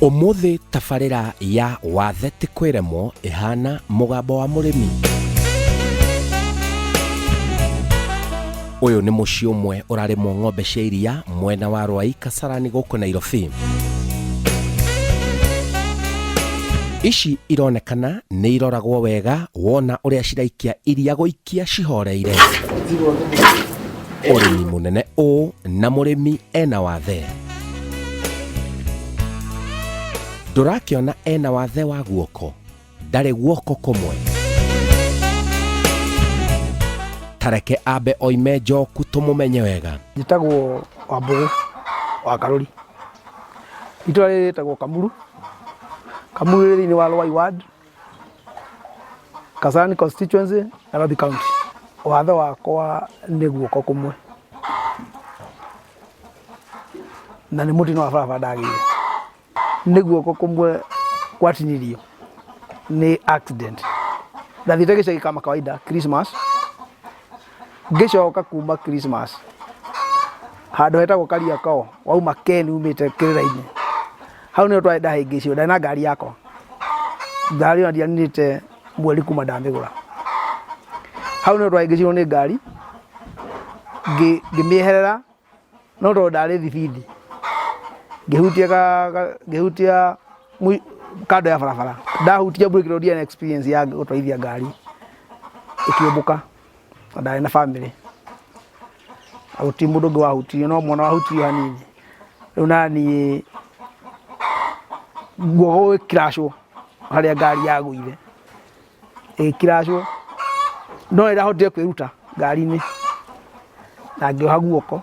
Ũmũthĩ tabarĩra ya Wathe ti kwĩremwo ĩhana mũgambo wa mũrĩmi. Ũyũ nĩ mũciĩ ũmwe ũrarĩmwo ng'ombe cia iria mwena wa Rwai Kasarani gũkũ Nairobi. Ici ironekana nĩ iroragwo wega wona ũrĩa ciraikia iria gũikia cihoreire. Ũrĩmi mũnene ũũ na mũrĩmi ena wathe. Ndũrakĩona ena wathe wa guoko? Ndarĩ guoko kũmwe. Tareke ambe oime njoku tũmũmenye wega. Njĩtagwo Wambũgũ wa Karũri. Itũra rĩrĩ rĩtagwo Kamuru. Kamuru rĩ thĩinĩ wa Ruai ward, Kasarani constituency, Nairobi county. Wathe wakwa nĩ guoko kũmwe na nĩ mũtino wa barabara ndagĩire. Nĩ guoko kũmwe gwatinirio nĩ accident. Ndathiĩte gĩcagi kama kawaida Christmas, ngĩcoka kuma Christmas handũ hetagwo Kariakoo wauma Ken umĩte kĩrĩra-inĩ, hau nĩho twarĩ ndahĩngĩcirwo, ndarĩ na ngari yakwa, ngari ĩyo ndianinĩte mweri kuma ndamĩgũra. Hau nĩho twahĩngĩcirwo nĩ ngari, ngĩmĩeherera no tondũ ndarĩ thibindi, ngĩhutia ngĩhutia kando ya barabara, ndahutia mburĩki tondũ ndiarĩ na experience ya gũtwarithia ngari, ĩkĩũmbũka na ndarĩ na bamĩrĩ, na gũtirĩ mũndũ ũngĩ wahutirio no mwana wahutirio hanini. Rĩu naniĩ guoko gũgĩkiracwo harĩa ngari yagũire, ĩgĩkiracwo no nĩ ndahotire kwĩruta ngari-inĩ na ngĩoha guoko.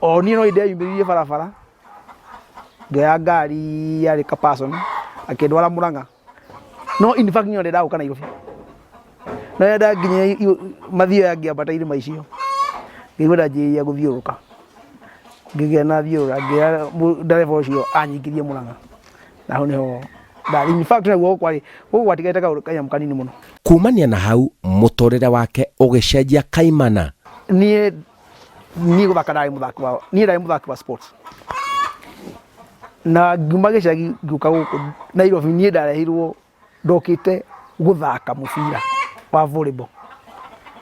O niĩ no niĩ ndeyumĩririe barabara, ngĩoya ngari yarĩ ka person akĩndwara Mũrang'a. No in fact niĩ no ndendaga gũka Nairobi. No rĩrĩa ndakinyire mathioya ngĩambata irĩma icio, ngĩigua ndanjĩrĩria gũthiũrũrũka. Ngĩgĩa na thiũrũra ngĩra ndereba ũcio anyingĩrie Mũrang'a. Na hau nĩho ndarĩ. In fact na guoko kwarĩ, guoko gwatigarĩte kanyamũ kanini mũno. Kumania na hau mũtũrĩre wake ũgĩcenjia kaimana. Niĩ niĩ gũthaka ndarĩ mũthaki wa niĩ ndarĩ mũthaki wa sports. Na ngiuma gĩcagi ngĩũka gũkũ Nairobi niĩ ndarehirwo ndokĩte gũthaka mũbira wa volleyball.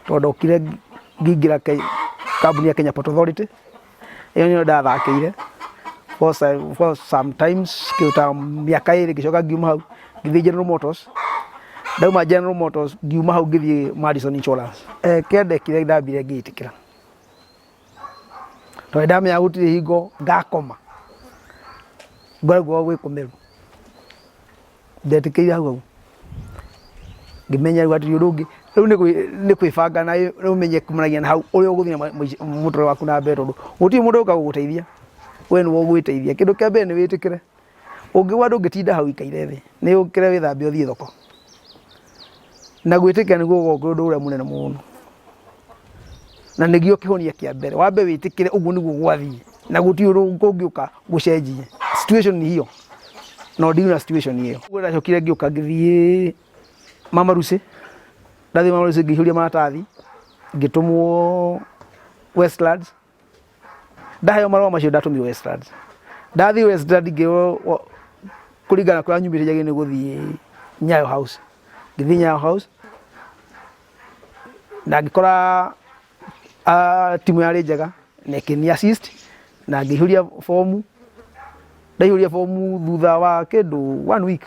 Tondũ ndokire ngĩingĩra kambuni ya Kenya Port Authority, ĩyo nĩyo ndathakĩire for sometimes kĩndũ ta mĩaka ĩrĩ ngĩcoka ngiuma hau ngĩthiĩ General Motors. Ndauma General Motors ngiuma hau ngĩthiĩ Madison Insurance. Kĩrĩa ndekire ndambire ngĩĩtĩkĩra. Tondũ nĩ ndamenya gũtirĩ hingo ngakoma ngore guoko gwĩ kũmeru. Ndetĩkĩire hau hau ngĩmenya rĩu hatirĩ ũndũ ũngĩ, rĩu nĩ kwĩbanga na ũmenye kumanagia na hau ũrĩa ũgũthiĩ na mũtũrĩre waku na mbere tondũ gũtirĩ mũndũ ũgũka gũgũteithia, we nĩwe ũgwĩteithia. Kĩndũ kĩa mbere nĩ wĩtĩkĩre, ũngĩgwa ndũngĩtinda hau ũikaire thĩ, nĩ ũkĩre wĩthambe ũthiĩ thoko. Na gwĩtĩkĩra nĩguo gũkoragwo kwĩ ũndũ ũrĩa mũnene mũno, na nĩguo kĩhonia kĩa mbere, wambe wĩtĩkĩre ũguo nĩguo gwathiĩ na gũtirĩ ũndũ kũngĩũka gũcenjie. Situation ni hiyo no deal na situation ĩyo. Ũguo ndacokire ngĩũka ngĩthiĩ Mama Lucy, ndathiĩ Mama Lucy ngĩihũria maratathi, ngĩtũmwo Westlands, ndaheo marũa macio ndatũmirwo Westlands. Ndathiĩ Westlands ngĩrwo kũringana na kũrĩa nyumĩte njagĩrĩirwo nĩ gũthiĩ Nyayo House. Ngĩthiĩ Nyayo House na ngĩkora timu yarĩ njega na ĩkĩni assist na ngĩihũria bomu, ndaihũria bomu thutha wa kĩndũ one week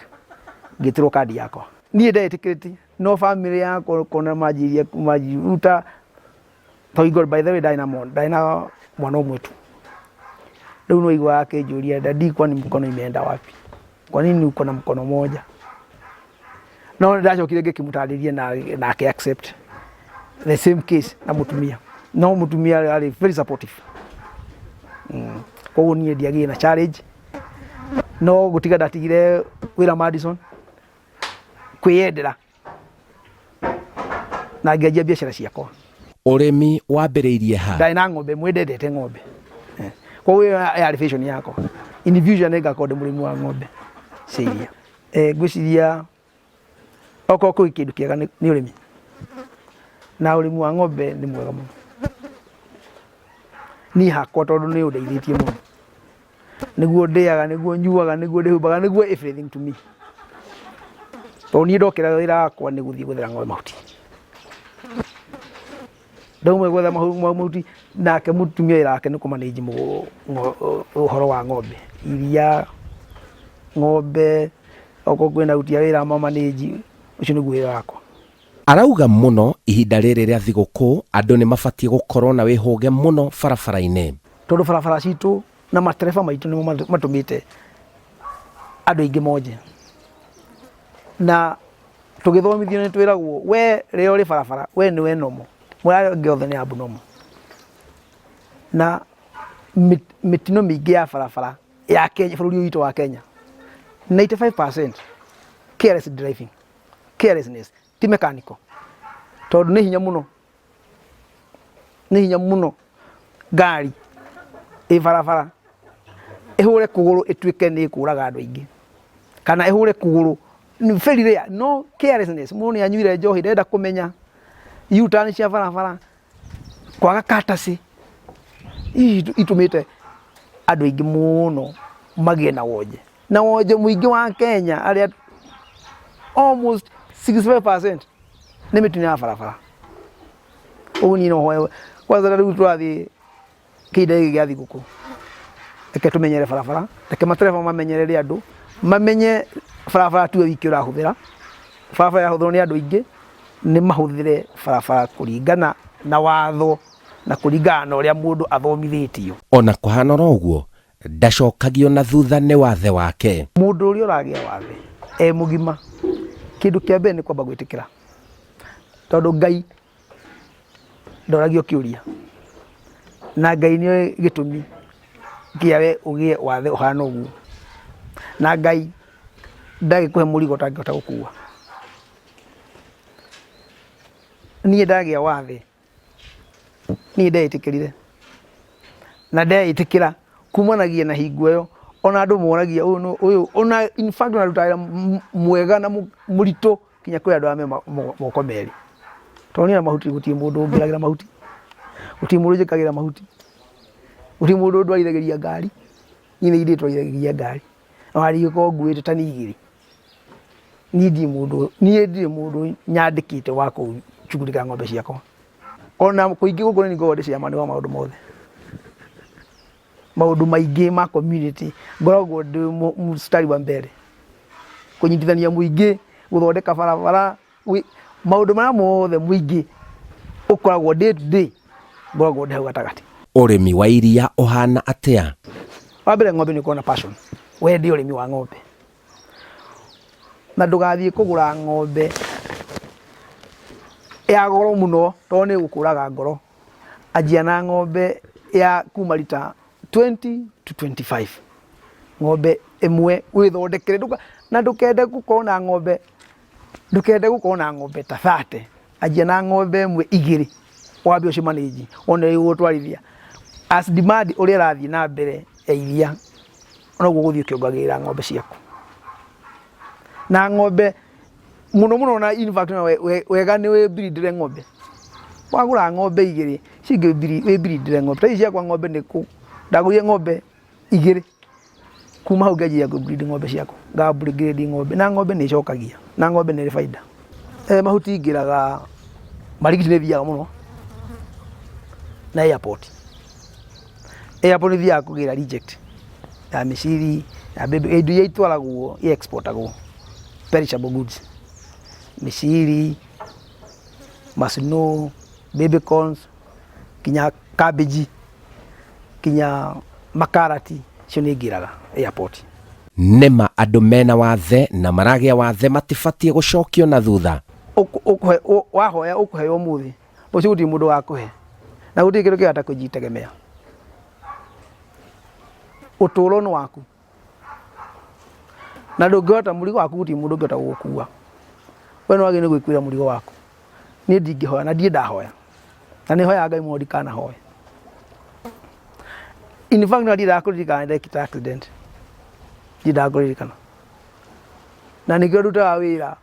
ngĩtĩrwo kandi yakwa. Niĩ ndetĩkĩrĩtie no bamĩrĩ yakwa kuona manjirie rĩu ta tondũ by the way ndarĩ na mwana, ndarĩ na mwana ũmwe tu. Rĩu nĩ waiguaga akĩnjũria daddy kwani mkono imeenda wapi? Kwa nini uko na mkono moja? No nĩ ndacokire ngĩkĩmũtarĩria na akĩ accept the same case na mũtumia. No mũtumia arĩ very supportive. Koguo niĩ ndiagĩire na challenge no gũtiga ndatigire wĩra Madison kwĩyendera na ngĩanjia biacara ciakwa. Ũrĩmi wambĩrĩirie ha? Ndarĩ na ng'ombe ĩmwe ndendete ng'ombe. Koguo ĩyo yarĩ vision yakwa. In future nĩ ngakorwo ndĩ mũrĩmi wa ng'ombe cia iria. Ngwĩciria okorwo kwĩ kĩndũ kĩega nĩ ũrĩmi. Na ũrĩmi wa ng'ombe nĩ mwega mũno. Niĩ hakwa tondũ nĩ ũndeithĩtie mũno. Nĩguo ndĩaga, nĩguo nyuaga, nĩguo ndĩhumbaga, nĩguo everything to me. Tondũ niĩ ndokĩra wĩra wakwa nĩ gũthiĩ gwethera ng'ombe mahuti. Ndauma gwetha mahuti nake mũtumia wĩra wake nĩ kũmanĩnji ũhoro wa ng'ombe. Iria, ng'ombe, okorwo kwĩna aruti a wĩra mamanĩnji, ũcio nĩguo wĩra wakwa. Arauga mũno ihinda rĩrĩ rĩa thigũkũ andũ nĩ mabatiĩ gũkorwo na wĩhũge mũno barabara-inĩ. Tondũ barabara citũ na matereba maitũ nĩmo matũmĩte andũ aingĩ monje. Na tũgĩthomithio nĩ twĩragwo we rĩrĩa ũrĩ barabara we nĩwe normal, mũrĩa arĩa angĩ othe nĩ abnormal. Na mĩtino mĩingĩ ya barabara ya Kenya, bũrũri ũyũ witũ wa Kenya, 95% careless driving, carelessness, ti mechanical. Tondũ nĩ hinya mũno, nĩ hinya mũno ngari ĩ barabara ĩhũre kũgũrũ ĩtuĩke nĩ ĩkũraga andũ aingĩ, kana ĩhũre kũgũrũ nĩ very rare, no carelessness, mũndũ nĩ anyuire njohi ndarenda kũmenya U-turn cia barabara, kwaga courtesy, ici itũmĩte andũ aingĩ mũno magĩe na wonje, na wonje mũingĩ wa Kenya arĩa almost 65% nĩ mĩtino ya barabara. Ũguo niĩ no hoe kwanza ta rĩu tũrathiĩ kĩhinda gĩkĩ gĩa thigũkũ, reke tũmenyere barabara, reke matereba mamenyerere andũ, mamenye barabara tiwe wiki ũrahũthĩra, barabara ĩrahũthĩrwo nĩ andũ aingĩ, nĩ mahũthĩre barabara kũringana na watho na kũringana na ũrĩa mũndũ athomithĩtio. Ona kũhana oro ũguo, ndacokagio na thutha nĩ wathe wake. Mũndũ ũrĩa ũragĩa wathe e mũgima, kĩndũ kĩa mbere nĩ kwamba gwĩtĩkĩra, tondũ Ngai ndoragio kĩũria, na Ngai nĩoĩ gĩtũmi kĩa we ũgĩe wathe ũhana ũguo, na Ngai ndangĩkũhe mũrigo ũtangĩhota gũkua. Niĩ ndagĩa wathe niĩ ndeĩtĩkĩrire na ndeĩtĩkĩra kumanagia na hingo ĩyo ona andũ moragia ũyũ nũ- ũyũ ona in fact ona ndutaga wĩra mwega na mũritũ nginya kwĩ andũ arĩa me moko merĩ. Tondũ niĩ na mahuti gũtirĩ mũndũ ũngĩragĩra mahuti, gũtirĩ mũndũ ũnjĩkagĩra mahuti, gũtirĩ mũndũ ũndwarithagĩria ngari, niĩ nĩ niĩ ndĩtwarithagĩria ngari. Ona ingĩkorwo nguĩte tani igĩrĩ, niĩ ndirĩ mũndũ, niĩ ndirĩ mũndũ nyandĩkĩte wa kũnjugũrĩka ng'ombe ciakwa. Ona kũingĩ gũkũ nĩ niĩ ngoragwo ndĩ chairman wa maũndũ mothe. Maũndũ maingĩ ma community ngoragwo ndĩ mstari wa mbere. Kũnyitithania mũingĩ, gũthondeka barabara, maũndũ marĩa mothe mũingĩ ũkoragwo day to day ngoragwo ndĩ hau gatagatĩ. Ũrĩmi wa iria ũhana atĩa? Wa mbere ng'ombe nĩ ũkorwo na passion, wende ũrĩmi wa ng'ombe. Na ndũgathiĩ kũgũra ng'ombe ya goro mũno tondũ nĩ ĩgũkũraga ngoro. Anjia na ng'ombe ya kuma rita 20 to 25. Ng'ombe ĩmwe wĩthondekere, na ndũkende gũkorwo na ng'ombe, ndũkende gũkorwo na ng'ombe ta 30. Anjia na ng'ombe ĩmwe igĩrĩ wambe ũci manage wone ũrĩa igũgũtwarithia. As demand ũrĩa ĩrathiĩ na mbere ya iria noguo ũgũthiĩ ũkĩongagĩrĩra ng'ombe ciaku. Na ng'ombe mũno mũno na in fact wega nĩ wĩ breed ĩre ng'ombe. Wagũra ng'ombe igĩrĩ ici ingĩ wĩ breed ĩre ng'ombe. Ta ici ciakwa ng'ombe nĩ ndagũrire ng'ombe igĩrĩ kuma hau ngĩanjia kũ breed ng'ombe ciakwa, nga upgrade ng'ombe na ng'ombe nĩ ĩcokagia na ng'ombe nĩ ĩrĩ baida. Mahuti ngĩraga Marigiti nĩ ĩthiaga mũno na airport. Airport nĩ ĩthiaga kũgĩra reject ya mĩciri ya mbembe, indo iria itwaragwo i export agwo perishable goods, mĩciri, masnow, baby corns, nginya cabbage, nginya makarati, icio nĩ ngĩraga airport. Nĩma andũ mena wathe na maragĩa wathe matibatiĩ gũcokio na thutha. Wahoya ũkũheo ũmũthĩ, rũciũ gũtirĩ mũndũ ũgakũhe, na gũtirĩ kĩndũ kĩega ta kũjitegemea. Ũtũũro nĩ waku, na ndũngĩhota mũrigo waku gũtirĩ mũndũ ũngĩhota gũgũkua. We nĩ wagĩrĩirwo nĩ gwĩkuĩra mũrigo waku. Niĩ ndingĩhoya na ndirĩ ndahoya, na nĩ hoyaga Ngai mũno ndikanahoe. In fact ona ndiendaga kũririkana nĩ ndekire accident, ndiendaga kũririkana. Na nĩkĩo ndutaga wĩra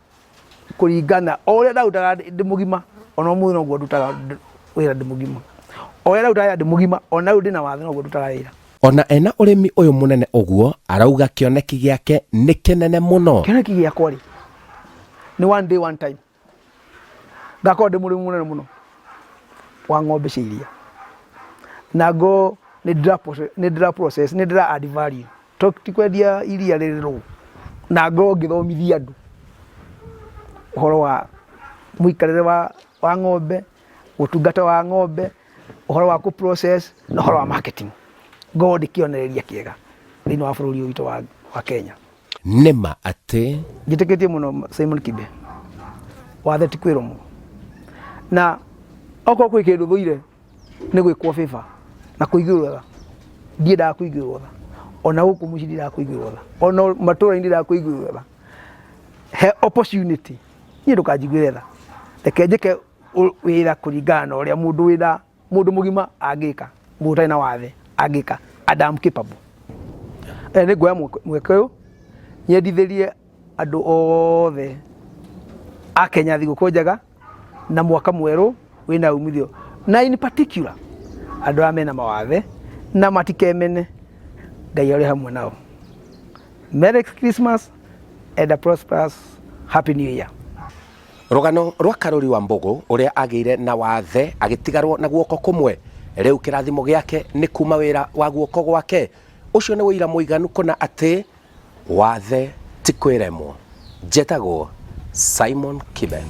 kũringana o ũrĩa ndarutaga ndĩ mũgima, ona ũmũthĩ noguo ndutaga wĩra ndĩ mũgima. O ũrĩa ndarutaga wĩra ndĩ mũgima, ona rĩu ndĩna wathe noguo ndutaga wĩra. Ona ena ũrĩmi ũyũ mũnene ũguo, arauga kĩoneki gĩake nĩ kĩnene mũno. Kĩoneki gĩakwa rĩ, nĩ one day one time ngakorwo ndĩ mũrĩmi mũnene mũno wa ng'ombe cia iria, na ngorwo nĩ ndĩra process, nĩ ndĩra add value, to ti kwendia iria rĩrĩ rũũ, na ngorwo ngĩthomithia andũ ũhoro wa mũikarĩre wa ng'ombe, ũtungata wa ng'ombe, ũhoro wa kũ process na ũhoro wa marketing. Ngorwo ndĩ kĩonereria kĩega thĩinĩ wa bũrũri ũyũ witũ wa Kenya. Nĩ ma atĩ. Njĩtĩkĩtie mũno Simon Kibe, wathe ti kwĩrũmwo, na okorwo kwĩ kĩndũ thũire nĩ gwĩkwo favor na kũiguĩrwo tha. Ndiendaga kũiguĩrwo tha, ona gũkũ mũciĩ ndiendaga kũiguĩrwo tha, ona matũra-inĩ ndiendaga kũiguĩrwo tha. He opportunity niĩ ndũkanjiguĩre tha, reke njĩke wĩra kũringana na ũrĩa mũndũ wĩna mũndũ mũgima angĩka, mũndũ ũtarĩ na wathe angĩka, and I'm capable. Nĩ nguoya mweke ũyũ nyendithĩrie andũ othe a Kenya thigũkũ njega na mwaka mwerũ wĩna umithio, na in particular andũ arĩa mena mawathe na matikemene, Ngai arĩ hamwe nao. Merry Christmas and a prosperous Happy New Year. Rũgano rwa Karũri wa Mbũgũ ũrĩa agĩire na wathe agĩtigarwo na guoko kũmwe, rĩu kĩrathimo gĩake nĩ kuma wĩra wa guoko gwake. Ũcio nĩ ũira mũiganu kũna atĩ wathe ti kwĩremwo. Njetagwo Simon Kibe.